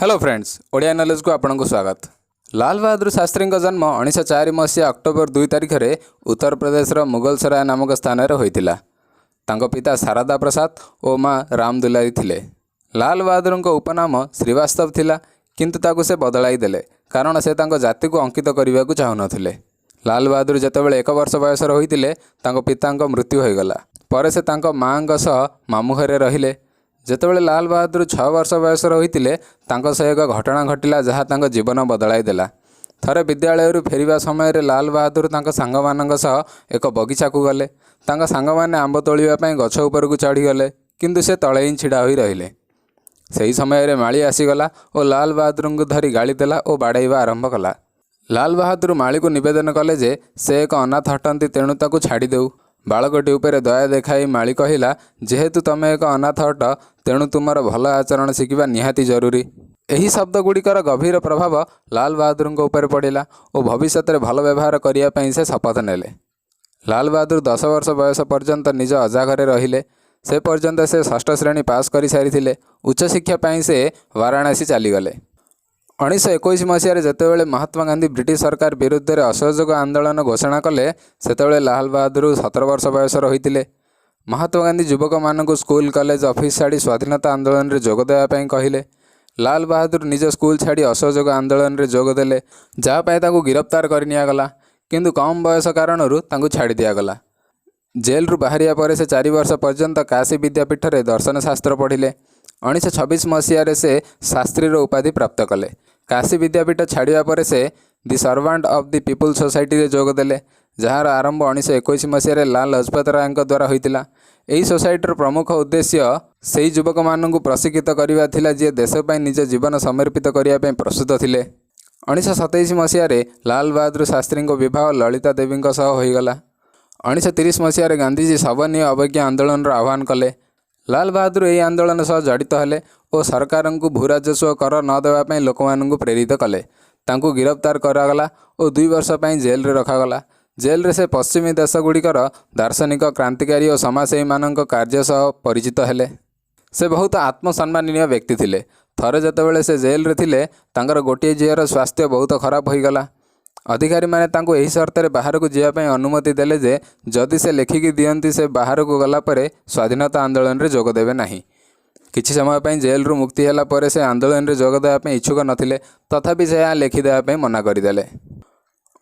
Hello friends, Odia ନଲେଜକୁ ଆପଣଙ୍କୁ ସ୍ୱାଗତ। ଲାଲ ବାହାଦୁର ଶାସ୍ତ୍ରୀଙ୍କ ଜନ୍ମ 1904 ମସିହା ଅକ୍ଟୋବର 2 ତାରିଖରେ ଉତ୍ତରପ୍ରଦେଶର ମୁଗଲସରାୟ ନାମକ ସ୍ଥାନରେ ହୋଇଥିଲା। ତାଙ୍କ ପିତା ଶାରଦା ପ୍ରସାଦ ଓ ମା ରାମଦୁଲାରୀ ଥିଲେ। ଲାଲ ବାହାଦୁରଙ୍କ ଉପନାମ ଶ୍ରୀବାସ୍ତବ ଥିଲା, କିନ୍ତୁ ତାକୁ ସେ ବଦଳାଇ ଦେଲେ, କାରଣ ସେ ତାଙ୍କ ଜାତିକୁ ଅଙ୍କିତ କରିବାକୁ ଚାହୁଁନଥିଲେ। ଲାଲ ବାହାଦୁର ଯେତେବେଳେ 1 ବର୍ଷ ବୟସର ହୋଇଥିଲେ, ତାଙ୍କ ପିତାଙ୍କ ମୃତ୍ୟୁ ହୋଇଗଲା। ପରେ ସେ ତାଙ୍କ ମାଆଙ୍କ ସହ ମାମୁଁ ଘରେ ରହିଲେ। ଯେତେବେଳେ ଲାଲ ବାହାଦୁର 6 ବର୍ଷ ବୟସର ହୋଇଥିଲେ, ତାଙ୍କ ସହ ଏକ ଘଟଣା ଘଟିଲା, ଯାହା ତାଙ୍କ ଜୀବନ ବଦଳାଇ ଦେଲା। ଥରେ ବିଦ୍ୟାଳୟରୁ ଫେରିବା ସମୟରେ ଲାଲ ବାହାଦୁର ତାଙ୍କ ସାଙ୍ଗମାନଙ୍କ ସହ ଏକ ବଗିଚାକୁ ଗଲେ। ତାଙ୍କ ସାଙ୍ଗମାନେ ଆମ୍ବ ତୋଳିବା ପାଇଁ ଗଛ ଉପରକୁ ଚଢ଼ିଗଲେ, କିନ୍ତୁ ସେ ତଳେ ହିଁ ଛିଡ଼ା ହୋଇ ରହିଲେ। ସେହି ସମୟରେ ମାଳି ଆସିଗଲା ଓ ଲାଲ ବାହାଦୁରଙ୍କୁ ଧରି ଗାଳି ଦେଲା ଓ ବାଡ଼େଇବା ଆରମ୍ଭ କଲା। ଲାଲ ବାହାଦୁର ମାଳିକୁ ନିବେଦନ କଲେ ଯେ ସେ ଏକ ଅନାଥ ଅଟନ୍ତି, ତେଣୁ ତାକୁ ଛାଡ଼ିଦେଉ। ବାଳକଟି ଉପରେ ଦୟା ଦେଖାଇ ମାଳି କହିଲା, "ଯେହେତୁ ତମେ ଏକ ଅନାଥ ଅଟ, ତେଣୁ ତୁମର ଭଲ ଆଚରଣ ଶିଖିବା ନିହାତି ଜରୁରୀ।" ଏହି ଶବ୍ଦ ଗୁଡ଼ିକର ଗଭୀର ପ୍ରଭାବ ଲାଲ ବାହାଦୁରଙ୍କ ଉପରେ ପଡ଼ିଲା ଓ ଭବିଷ୍ୟତରେ ଭଲ ବ୍ୟବହାର କରିବା ପାଇଁ ସେ ଶପଥ ନେଲେ। ଲାଲ ବାହାଦୁର 10 ବର୍ଷ ବୟସ ପର୍ଯ୍ୟନ୍ତ ନିଜ ଅଜା ଘରେ ରହିଲେ। ସେ ପର୍ଯ୍ୟନ୍ତ ସେ ଷଷ୍ଠ ଶ୍ରେଣୀ ପାସ୍ କରିସାରିଥିଲେ। ଉଚ୍ଚଶିକ୍ଷା ପାଇଁ ସେ ବାରାଣାସୀ ଚାଲିଗଲେ। 1921 ମସିହାରେ ଯେତେବେଳେ ମହାତ୍ମା ଗାନ୍ଧୀ ବ୍ରିଟିଶ ସରକାର ବିରୁଦ୍ଧରେ ଅସହଯୋଗ ଆନ୍ଦୋଳନ ଘୋଷଣା କଲେ, ସେତେବେଳେ ଲାଲ ବାହାଦୁର 17 ବର୍ଷ ବୟସର ହୋଇଥିଲେ। ମହାତ୍ମା ଗାନ୍ଧୀ ଯୁବକମାନଙ୍କୁ ସ୍କୁଲ, କଲେଜ, ଅଫିସ ଛାଡ଼ି ସ୍ୱାଧୀନତା ଆନ୍ଦୋଳନରେ ଯୋଗ ଦେବା ପାଇଁ କହିଲେ। ଲାଲ ବାହାଦୁର ନିଜ ସ୍କୁଲ ଛାଡ଼ି ଅସହଯୋଗ ଆନ୍ଦୋଳନରେ ଯୋଗ ଦେଲେ, ଯାହା ପାଇଁ ତାଙ୍କୁ ଗିରଫତାର କରି ନିଆଗଲା, କିନ୍ତୁ କମ୍ ବୟସ କାରଣରୁ ତାଙ୍କୁ ଛାଡ଼ି ଦିଆଗଲା। ଜେଲରୁ ବାହାରିବା ପରେ ସେ 4 ବର୍ଷ ପର୍ଯ୍ୟନ୍ତ କାଶୀ ବିଦ୍ୟାପୀଠରେ ଦର୍ଶନ ଶାସ୍ତ୍ର ପଢ଼ିଲେ। 1926 ମସିହାରେ ସେ ଶାସ୍ତ୍ରୀର ଉପାଧି ପ୍ରାପ୍ତ କଲେ। କାଶୀ ବିଦ୍ୟାପୀଠ ଛାଡ଼ିବା ପରେ ସେ The Servant of the People ସୋସାଇଟିରେ ଯୋଗ ଦେଲେ, ଯାହାର ଆରମ୍ଭ 1921 ମସିହାରେ ଲାଲ ଲଜପତ ରାୟଙ୍କ ଦ୍ୱାରା ହୋଇଥିଲା। ଏହି ସୋସାଇଟିର ପ୍ରମୁଖ ଉଦ୍ଦେଶ୍ୟ ସେହି ଯୁବକମାନଙ୍କୁ ପ୍ରଶିକ୍ଷିତ କରିବା ଥିଲା, ଯିଏ ଦେଶ ପାଇଁ ନିଜ ଜୀବନ ସମର୍ପିତ କରିବା ପାଇଁ ପ୍ରସ୍ତୁତ ଥିଲେ। 1927 ମସିହାରେ ଲାଲ ବାହାଦୁର ଶାସ୍ତ୍ରୀଙ୍କ ବିବାହ ଲଳିତା ଦେବୀଙ୍କ ସହ ହୋଇଗଲା। 1930 ମସିହାରେ ଗାନ୍ଧିଜୀ ସବିନୟ ଅବଜ୍ଞା ଆନ୍ଦୋଳନର ଆହ୍ୱାନ କଲେ। ଲାଲ ବାହାଦୁର ଏହି ଆନ୍ଦୋଳନ ସହ ଜଡ଼ିତ ହେଲେ ଓ ସରକାରଙ୍କୁ ଭୂରାଜସ୍ୱ କର ନ ଦେବା ପାଇଁ ଲୋକମାନଙ୍କୁ ପ୍ରେରିତ କଲେ। ତାଙ୍କୁ ଗିରଫତାର କରାଗଲା ଓ 2 ବର୍ଷ ପାଇଁ ଜେଲରେ ରଖାଗଲା। ଜେଲରେ ସେ ପଶ୍ଚିମୀ ଦେଶଗୁଡ଼ିକର ଦାର୍ଶନିକ, କ୍ରାନ୍ତିକାରୀ ଓ ସମାଜସେବୀମାନଙ୍କ କାର୍ଯ୍ୟ ସହ ପରିଚିତ ହେଲେ। ସେ ବହୁତ ଆତ୍ମସମ୍ମାନୀୟ ବ୍ୟକ୍ତି ଥିଲେ। ଥରେ ଯେତେବେଳେ ସେ ଜେଲରେ ଥିଲେ, ତାଙ୍କର ଗୋଟିଏ ଝିଅର ସ୍ୱାସ୍ଥ୍ୟ ବହୁତ ଖରାପ ହୋଇଗଲା। ଅଧିକାରୀମାନେ ତାଙ୍କୁ ଏହି ସର୍ତ୍ତରେ ବାହାରକୁ ଯିବା ପାଇଁ ଅନୁମତି ଦେଲେ ଯେ ଯଦି ସେ ଲେଖିକି ଦିଅନ୍ତି, ସେ ବାହାରକୁ ଗଲା ପରେ ସ୍ୱାଧୀନତା ଆନ୍ଦୋଳନରେ ଯୋଗ ଦେବେ ନାହିଁ। କିଛି ସମୟ ପାଇଁ ଜେଲରୁ ମୁକ୍ତି ହେଲା ପରେ ସେ ଆନ୍ଦୋଳନରେ ଯୋଗ ଦେବା ପାଇଁ ଇଚ୍ଛୁକ ନଥିଲେ। ତଥାପି ସେ ଏହା ଲେଖିଦେବା ପାଇଁ ମନା କରିଦେଲେ।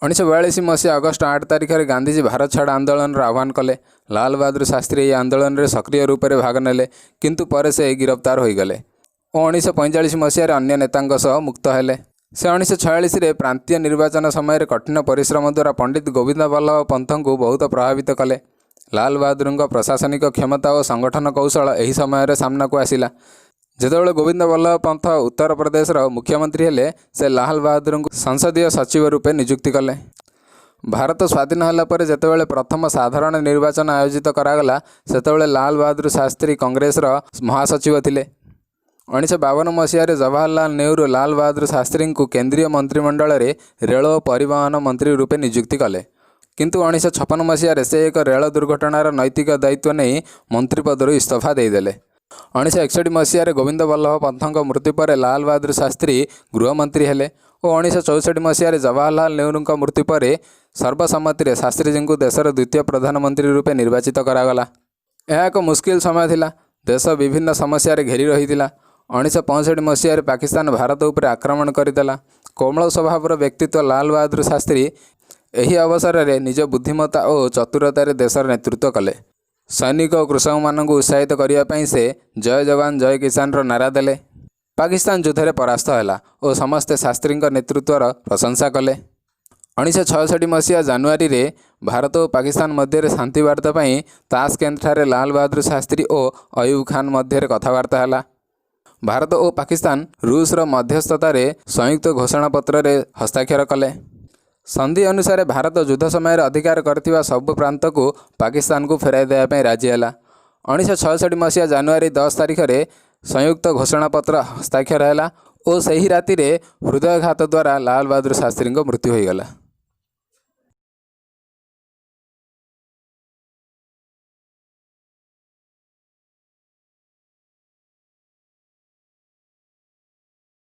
1942 ମସିହା ଅଗଷ୍ଟ 8 ତାରିଖରେ ଗାନ୍ଧିଜୀ ଭାରତ ଛାଡ଼ ଆନ୍ଦୋଳନର ଆହ୍ୱାନ କଲେ। ଲାଲ ବାହାଦୁର ଶାସ୍ତ୍ରୀ ଏହି ଆନ୍ଦୋଳନରେ ସକ୍ରିୟ ରୂପରେ ଭାଗ ନେଲେ, କିନ୍ତୁ ପରେ ସେ ଗିରଫତାର ହୋଇଗଲେ ଓ 1945 ମସିହାରେ ଅନ୍ୟ ନେତାଙ୍କ ସହ ମୁକ୍ତ ହେଲେ। ସେ 1946ରେ ପ୍ରାନ୍ତୀୟ ନିର୍ବାଚନ ସମୟରେ କଠିନ ପରିଶ୍ରମ ଦ୍ୱାରା ପଣ୍ଡିତ ଗୋବିନ୍ଦ ବଲ୍ଲଭ ପନ୍ତଙ୍କୁ ବହୁତ ପ୍ରଭାବିତ କଲେ। ଲାଲ ବାହାଦୁରଙ୍କ ପ୍ରଶାସନିକ କ୍ଷମତା ଓ ସଂଗଠନ କୌଶଳ ଏହି ସମୟରେ ସାମ୍ନାକୁ ଆସିଲା। ଯେତେବେଳେ ଗୋବିନ୍ଦ ବଲ୍ଲଭ ପନ୍ତ ଉତ୍ତରପ୍ରଦେଶର ମୁଖ୍ୟମନ୍ତ୍ରୀ ହେଲେ, ସେ ଲାଲ ବାହାଦୁରଙ୍କୁ ସଂସଦୀୟ ସଚିବ ରୂପେ ନିଯୁକ୍ତି କଲେ। ଭାରତ ସ୍ୱାଧୀନ ହେଲା ପରେ ଯେତେବେଳେ ପ୍ରଥମ ସାଧାରଣ ନିର୍ବାଚନ ଆୟୋଜିତ କରାଗଲା, ସେତେବେଳେ ଲାଲ ବାହାଦୁର ଶାସ୍ତ୍ରୀ କଂଗ୍ରେସର ମହାସଚିବ ଥିଲେ। 1952 ମସିହାରେ ଜବାହରଲାଲ ନେହେରୁ ଲାଲ ବାହାଦୁର ଶାସ୍ତ୍ରୀଙ୍କୁ କେନ୍ଦ୍ରୀୟ ମନ୍ତ୍ରିମଣ୍ଡଳରେ ରେଳ ଓ ପରିବହନ ମନ୍ତ୍ରୀ ରୂପେ ନିଯୁକ୍ତି କଲେ। କିନ୍ତୁ 1956 ମସିହାରେ ସେ ଏକ ରେଳ ଦୁର୍ଘଟଣାର ନୈତିକ ଦାୟିତ୍ୱ ନେଇ ମନ୍ତ୍ରୀପଦରୁ ଇସ୍ତଫା ଦେଇଦେଲେ। 1961 ମସିହାରେ ଗୋବିନ୍ଦ ବଲ୍ଲଭ ପନ୍ତଙ୍କ ମୃତ୍ୟୁ ପରେ ଲାଲ ବାହାଦୁର ଶାସ୍ତ୍ରୀ ଗୃହମନ୍ତ୍ରୀ ହେଲେ ଓ 1964 ମସିହାରେ ଜବାହରଲାଲ ନେହେରୁଙ୍କ ମୃତ୍ୟୁ ପରେ ସର୍ବସମ୍ମତିରେ ଶାସ୍ତ୍ରୀଜୀଙ୍କୁ ଦେଶର ଦ୍ୱିତୀୟ ପ୍ରଧାନମନ୍ତ୍ରୀ ରୂପେ ନିର୍ବାଚିତ କରାଗଲା। ଏହା ଏକ ମୁସ୍କିଲ ସମୟ ଥିଲା। ଦେଶ ବିଭିନ୍ନ ସମସ୍ୟାରେ ଘେରି ରହିଥିଲା। 1965 ମସିହାରେ ପାକିସ୍ତାନ ଭାରତ ଉପରେ ଆକ୍ରମଣ କରିଦେଲା। କୋମଳ ସ୍ୱଭାବର ବ୍ୟକ୍ତିତ୍ୱ ଲାଲ ବାହାଦୁର ଶାସ୍ତ୍ରୀ ଏହି ଅବସରରେ ନିଜ ବୁଦ୍ଧିମତ୍ତା ଓ ଚତୁରତାରେ ଦେଶର ନେତୃତ୍ୱ କଲେ। ସୈନିକ ଓ କୃଷକମାନଙ୍କୁ ଉତ୍ସାହିତ କରିବା ପାଇଁ ସେ "ଜୟ ଯବାନ, ଜୟ କିଷାନର ନାରା ଦେଲେ। ପାକିସ୍ତାନ ଯୁଦ୍ଧରେ ପରାସ୍ତ ହେଲା ଓ ସମସ୍ତେ ଶାସ୍ତ୍ରୀଙ୍କ ନେତୃତ୍ୱର ପ୍ରଶଂସା କଲେ। 1966 ମସିହା ଜାନୁଆରୀରେ ଭାରତ ଓ ପାକିସ୍ତାନ ମଧ୍ୟରେ ଶାନ୍ତି ବାର୍ତ୍ତା ପାଇଁ ତାସକେନ୍ଦଠାରେ ଲାଲ ବାହାଦୁର ଶାସ୍ତ୍ରୀ ଓ ଅୟୁବ ଖାନ ମଧ୍ୟରେ କଥାବାର୍ତ୍ତା ହେଲା। ଭାରତ ଓ ପାକିସ୍ତାନ ରୁଷର ମଧ୍ୟସ୍ଥତାରେ ସଂଯୁକ୍ତ ଘୋଷଣାପତ୍ରରେ ହସ୍ତାକ୍ଷର କଲେ। ସନ୍ଧି ଅନୁସାରେ ଭାରତ ଯୁଦ୍ଧ ସମୟରେ ଅଧିକାର କରିଥିବା ସବୁ ପ୍ରାନ୍ତକୁ ପାକିସ୍ତାନକୁ ଫେରାଇ ଦେବା ପାଇଁ ରାଜି ହେଲା। 1966 ମସିହା ଜାନୁଆରୀ 10 ତାରିଖରେ ସଂଯୁକ୍ତ ଘୋଷଣାପତ୍ର ହସ୍ତାକ୍ଷର ହେଲା ଓ ସେହି ରାତିରେ ହୃଦୟାଘାତ ଦ୍ୱାରା ଲାଲ ବାହାଦୁର ଶାସ୍ତ୍ରୀଙ୍କ ମୃତ୍ୟୁ ହୋଇଗଲା।